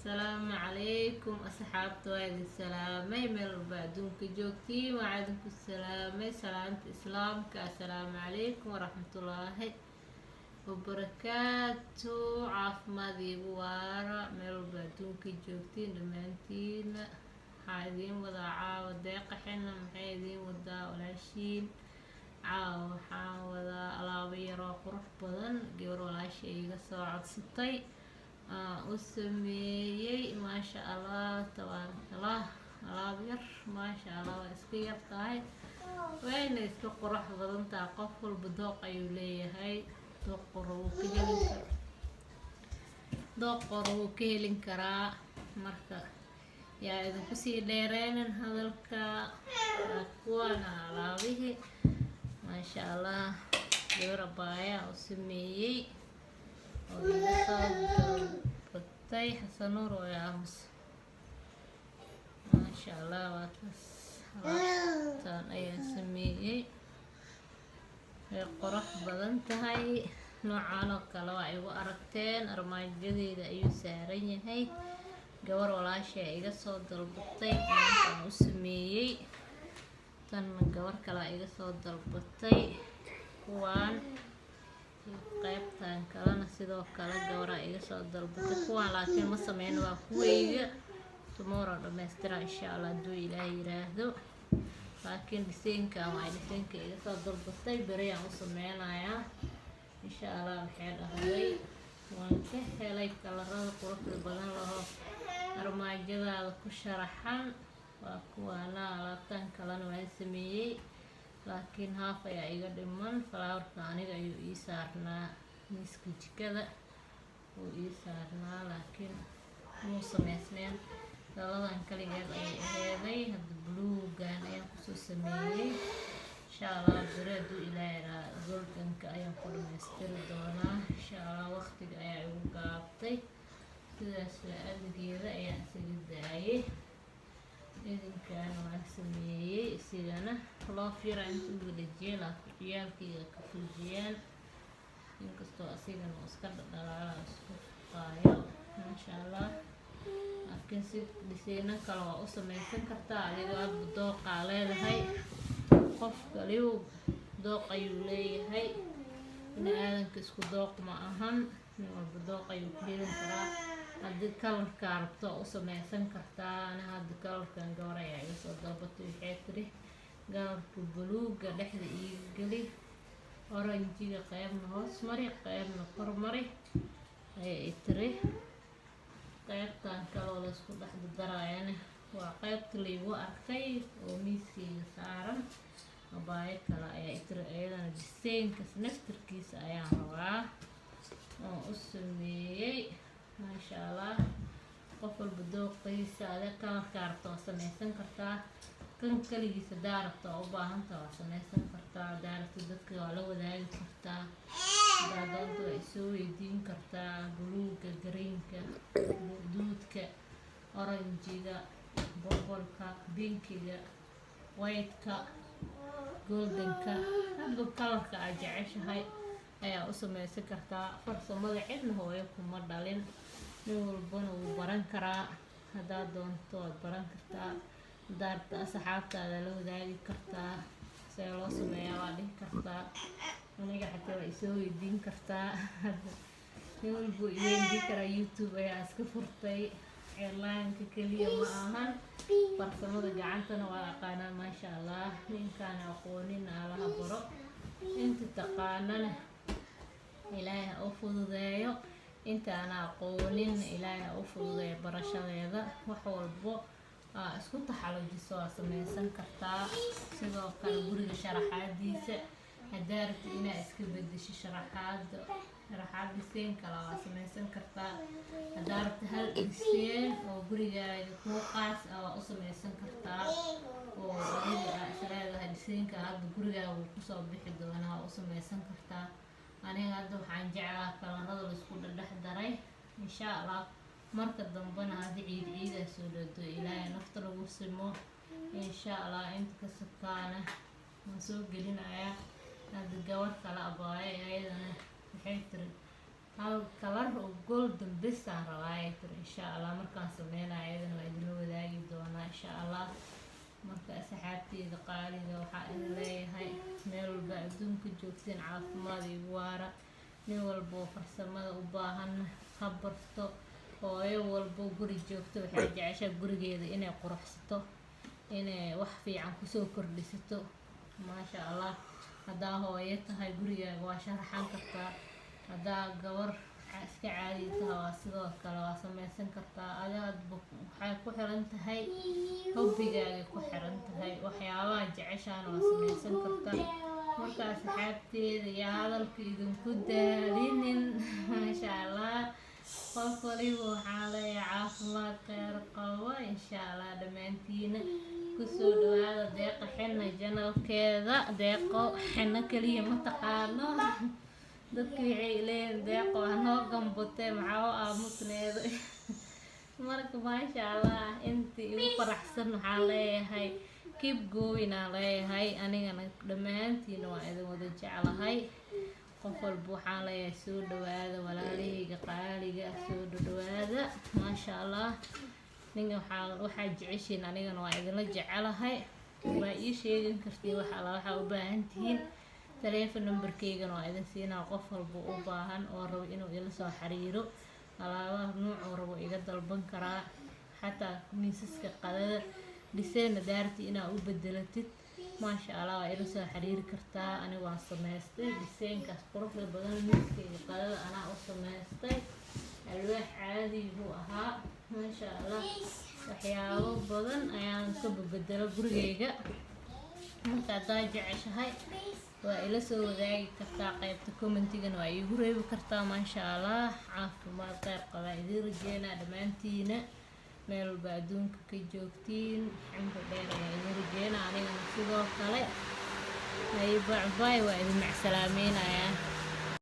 Asalaamu calaykum asxaabta, waa idin salaamay meel walba adduunka joogtiin. Waxaa idinku salaamay salaanta Islaamka. Assalaamu calaykum waraxmatullaahi wabarakaatu. Caafimaad iigu waara meel walba adduunka joogtiin dhammaantiina. Waxaa idiin wadaa caawa deeqa xina. Maxay idiin wadaa walaashiin caawa? Waxaan wadaa alaabo yaroo qurux badan, gabar walaasha iga soo codsatay aan u sameeyey. Maasha Allah, tabaarakallah. Alaab yar, maasha Allah, waa iska yar tahay, wayna iska qurux badan tahay. Qof walba dooq ayuu leeyahay, dooq qoro wuu ka helin karaa, dooq qoro wuu ka helin karaa. Marka yaa idinku sii dheereynin hadalka. Waa kuwana alaabihii, maasha Allah, gabar abaaya u sameeyey oo iga soo dalbatay. Xasanuur oo aamus. Maasha Allah, waa taas, alaabtan ayaan sameeyey. Way qurux badan tahay. Noocan oo kale waa igu aragteen, armaajadeeda ayuu saaran yahay. Gabar walaasha iga soo dalbatay maantaan u sameeyey. Tanna gabar kale iga soo dalbatay. Kuwaan qaybtan kalena sidoo kale gabaraa iga soo dalbatay. Kuwaan laakiin ma sameyn, waa kuweyga. Tomorrow dhamaystira, insha Allah, hadduu Ilaahay yiraahdo. Laakiin designkan waa designka iga soo dalbatay, beriyaan u sameynayaa, insha Allah. Waxay dhahday: "Waan ka helay colorada quruxda badan laho armaajadaada ku sharaxan." Waa kuwaana. Alaabtan kalena waan sameeyey, laakiin half ayaa iga dhiman. Flowerka aniga ayuu ii saarnaa miiska jikada, wuu ii saarnaa, laakiin muu sameysneen. Dhaladan kaligeed ayay aheeday. Hadda buluugan ayaan kusoo sameeyey. Insha Allah, beri hadduu Ilaahay iraa goldenka ayaan ku dhamaystiri doonaa, insha Allah. Waqtiga ayaa igu gaabtay, sidaas la-adigeeda ayaan isaga daayay. Idinkan waan sameeyey, isigana loof yara inta uga dhejiyay, laakiin ciyaalkayga ka fujiyaan, inkastoo asigana uu iska dhadhalaala, isku fuqaayo, maasha Allah. Laakiin si dhiseeno kale waa u sameysan kartaa adigoo adba dooqaa leedahay. Qof kaliu dooq ayuu leeyahay. Bini aadanka isku dooq ma ahan, nin walba dooq ayuu ku helin karaa. Haddii colorkaa rabto waa u sameysan kartaa. Ani hadda colorkan gabar ayaa iga soo dalbatay. Waxay tiri: "Colorka buluuga dhexda iiga geli, orangega qeybna hoos mari, qeybna kor mari," ayay i tiri. Qeybtan kaloo laysku dhex daraayana waa qeybta laygu arkay oo miiskayga saaran. Abaayo kale ayaa i tiri iyadana designkas naftirkiisa ayaan rabaa oo u sameeyey. Maasha Allah, qof walba dooqiisa. Ade colorkaa rabto waa sameysan kartaa. Kan kaligiis hadaa rabto waa u baahanta, waa sameysan kartaa. Hadaa rabto dadka waa la wadaagi kartaa. Hadaa doonto waa isoo weydiin kartaa. Buluuga, greenka, guduudka, orangega, purpleka, pinkiga, whiteka, goldenka, hadba colorka aad jeceshahay ayaa u sameysan kartaa. Farsamada cidna hooyo kuma dhalin, nin walbana wuu baran karaa. Haddaad doonto waad baran kartaa. Haddaad rabto asxaabtaada la wadaagi kartaa. See loo sameeyaa waa dhihi kartaa. Aniga xataa waa isoo weydiin kartaa. Nin walba wuu iweydiin karaa. YouTube ayaa iska furtay, cilaanka keliya ma ahan, farsamada gacantana waa aqaanaa, maasha Allah. Ninkaan aqoonin Allaha baro, inta taqaanana Ilaahay ha u fududeeyo, inta aan aqoonin Ilaahay ha u fududeeyo barashadeeda. Wax walbo aa isku taxalujiso waa sameysan kartaa. Sidoo kale guriga sharaxaadiisa haddaa rabtid inaad iska bedesho sharaxaada, sharaxaad design kale waa sameysan kartaa. Haddaa rabto hal design oo gurigaaga kuu qaas ah waa u sameysan kartaa, oo adiga aa is leedahay designka hadda gurigaaga wuu kusoo bixi doonaa, waa u sameysan kartaa. Aniga hadda waxaan jeclaa colorada laisku dhedhex daray. Insha Allah, marka dambena hadda ciid ciidaa soo dhowdo, Ilaahay nafta lagu simo, insha Allah. Inta ka sokaana waan soo gelinayaa. Hadda gabar kale abaayo ayadana waxay tiri Hal color oo golden bes aan rabaa, ay tiri. Insha Allah markaan sameynayo iyadana waa idinla wadaagi doonaa, insha Allah. Marka asxaabteyda qaaliga, waxaa idin leeyahay, meel walba adduunka joogteen, caafimaad igu waara. Nin walba oo farsamada u baahan ha barto. Hooyo walbo guri joogto waxay jeceshaa gurigeeda inay quruxsato, inay wax fiican kusoo kordhisato. Maasha Allah, haddaa hooyo tahay, gurigaaga waa sharaxan kartaa. Haddaa gabar iska caadi tahay, waa sidoo kale, waa sameysan kartaa. Adaadba waxay ku xiran tahay hobbigaagay ku xiran tahay, waxyaabaha jeceshaana waa sameysan kartaa. Marka asxaabteeda, iyo hadalka idinku daalinin. Maasha Allah, qof waliba waxaa leeyahay caafimaad kheyr qabo, insha Allah. Dhammaantiina kusoo dhawaada Deeqa Xina channelkeeda. Deeqo Xina kaliya ma taqaano. Dadka waxay leeyihiin, "Deeqo waa noo gambutay, maxaa u aamusneedo?" Marka maasha Allah, intii igu faraxsan waxaa leeyahay keep going aan leeyahay. Anigana dhammaantiina waa idin wada jeclahay. Qof walba waxaan leeyahay soo dhawaada, walaalahayga qaaliga, soo dhawaada. Maasha Allah, ninka waxaa jeceshiin anigana waa idinla jecelahay. Waa ii sheegan kartiin wax alla waxaa u baahan tihiin. Taleefon numberkeygana waa idin siinaa. Qof walba u baahan oo rabo inuu ila soo xiriiro, alaabaha nuucuu rabo iga dalban karaa, xataa miisaska qadada dhiseyna daarti inaa u bedelatid. Maasha Allah, waa ila soo xiriiri kartaa. Aniga waan samaystay dhiseynkaas quruxda badan. Miiskayga qadada anaa u samaystay, alwaax caadi buu ahaa. Maasha Allah, waxyaabo badan ayaan ka bedelo gurigayga. Marka haddaa jeceshahay, waa ila soo wadaagi kartaa. Qaybta commentigana waa iigu reebi kartaa. Maasha Allah, caafimaad kheyr qabaa idiin rajeynaa dhammaantiina, meel walba adduunka ka joogtiin. Cimri dheer ayaa idiin rajeynaa anigana sidoo kale. Hay, bye bye, waa idin macsalaameynaya.